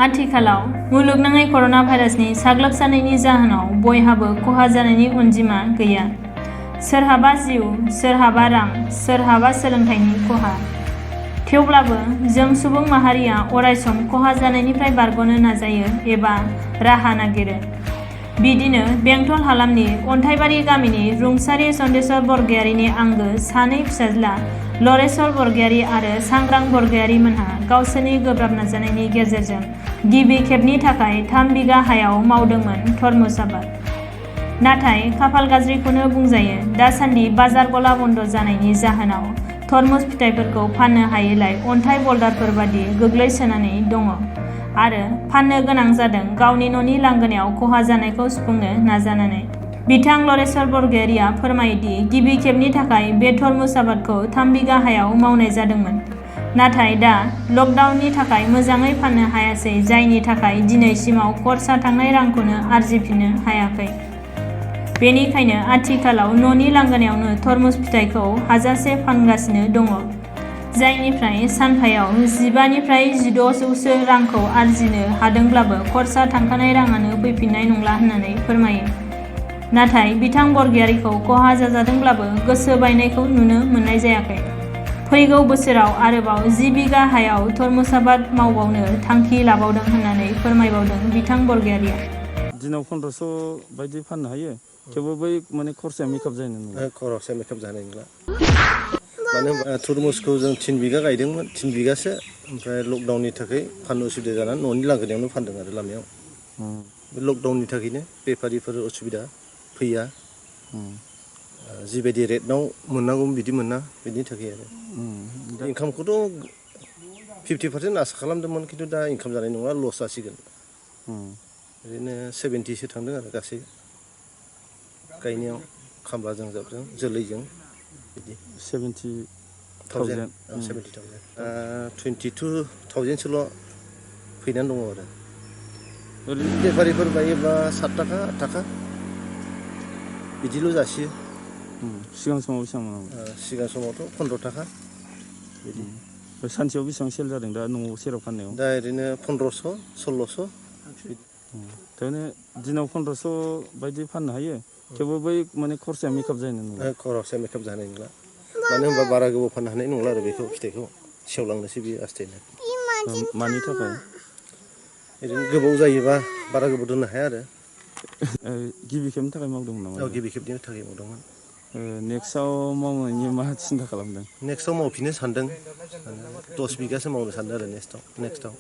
आथिखालाव मुलुगनाङै कर'ना भाइरासनि साग्लोबसारनायनि जाहोनाव बयहाबो खहा जानायनि अनजिमा गैया। सोरहाबा जिउ, सोरहाबा रां, सोरहाबा सोलोंथाइनि खहा। थेवब्लाबो जों सुबुं माहारिया अरायसम खहा जानायनिफ्राय बारग'नो नाजायो एबा राहा नागिरो। बिदिनो बेंटल हालामनि अन्थाइबारि गामिनि रुंसारि चन्देश्वर बरगयारिनि आंगो सानै फिसाज्ला लरेश्वर बरगयारि आरो सांग्रां बरगयारि मोनहा गावसोरनि गोब्राब नाजानायनि गेजेरजों गिबि खेबनि थाखाय 3 बिगा हायाव मावदोंमोन तरमुज आबाद। नाथाय खाफाल गाज्रिखौनो बुंजायो, दासान्दि बाजार गला बन्द जानायनि जाहोनाव तरमुज फिथाइफोरखौ फाननो हायैलाय अन्थाइ बल्दारफोर बादि गोग्लैसोनानै दङ आरो फाननो गोनां जादों गावनि न'नि लांगोनायाव खहा जानायखौ सुफुंनो नाजानानै। बिथां लरेश्वर बरगयारिया फोरमायोदि गिबि खेबनि थाखाय बे तरमुज आबादखौ 3 बिगा हायाव मावनाय जादोंमोन। नाथाय दा लकडाउननि थाखाय मोजाङै फाननो हायासै, जायनि थाखाय दिनैसिमाव खरसा थांनाय रांखौनो आरजिफिननो हायाखै। बेनिखायनो आथिखालाव न'नि लांगोनायावनो तरमुज फिथाइखौ हाजासे फानगासिनो दङ, जायनिफ्राय सानफायाव 15 निफ्राय 1600सो रांखौ आरजिनो हादोंब्लाबो खरसा थांखानाय राङानो फैफिननाय नंला होननानै फोरमायो। नाथाय बिथां बरगयारिखौ खहा जाजादोंब्लाबो गोसो बायनायखौ नुनो मोननाय जायाखै। फैगौ बोसोराव आरोबाव 10 बिगा हायाव तरमुज आबाद मावबावनो थांखि लाबावदों होननानै फोरमायबावदों बिथां बरगयारिया। दिनाव 1500 बायदि फाननो हायो, थेवबो बै माने खरसाया मेकआप जानाय नङा। खरसाया मेकआप जानाय नंला। मानो होनबा तरमुजखौ जों 3 बिगा गायदोंमोन, 3 बिगासो। ओमफ्राय लकडाउननि थाखाय फाननो उसुबिदा जानानै न'नि लांगोनायावनो फानदों आरो लामायाव। बे लकडाउननि थाखायनो बेफारिफोर उसुबिदा फैया। जिबायदि रेटआव मोननांगौ बिदि मोना, बिनि थाखाय आरो। इनकामखौथ' 50% आसा खालामदोंमोन, खिन्थु दा इनकाम जानाय नङा, लस जासिगोन। ओरैनो 70सो थांदों आरो गासै गायनायाव खामलाजों जाबजों जोलैजों बिदि 70,000 22,000सोल' फैनानै दङ आरो। बेफारिफोर बायोब्ला 7 थाखा 8 थाखा बिदिल' जासियो। सिगां समाव बेसेबां? सिगां समावथ' 15 थाखा बिदि। सानसेयाव बेसेबां सेल जादों दा न'आव सेराव फाननायाव? दा ओरैनो 1500 1600 थारमाने दिनाव 1500 बायदि फाननो हायो, थेवबो बै माने खरसाया मेकआप जानाय नङा। खरसाया मेकआप जानाय नंला। मानो होनबा बारा गोबाव फाननो हानाय नंला आरो बेखौ फिथाइखौ, सेवलांनोसै बियो आस्थेनो। मानि थाखाय? ओरैनो गोबाव जायोबा बारा गोबाव दोननो हाया आरो। गिबि खेबनि थाखाय मावदोंमोन नामा? गिबि खेबनि थाखाय मावदोंमोन। नेक्स्टआव मावनायनि मा सिन्था खालामदों? नेक्स्टआव मावफिननो सानदों, 10 बिगासो मावनो सानदों आरो नेक्स्टआव।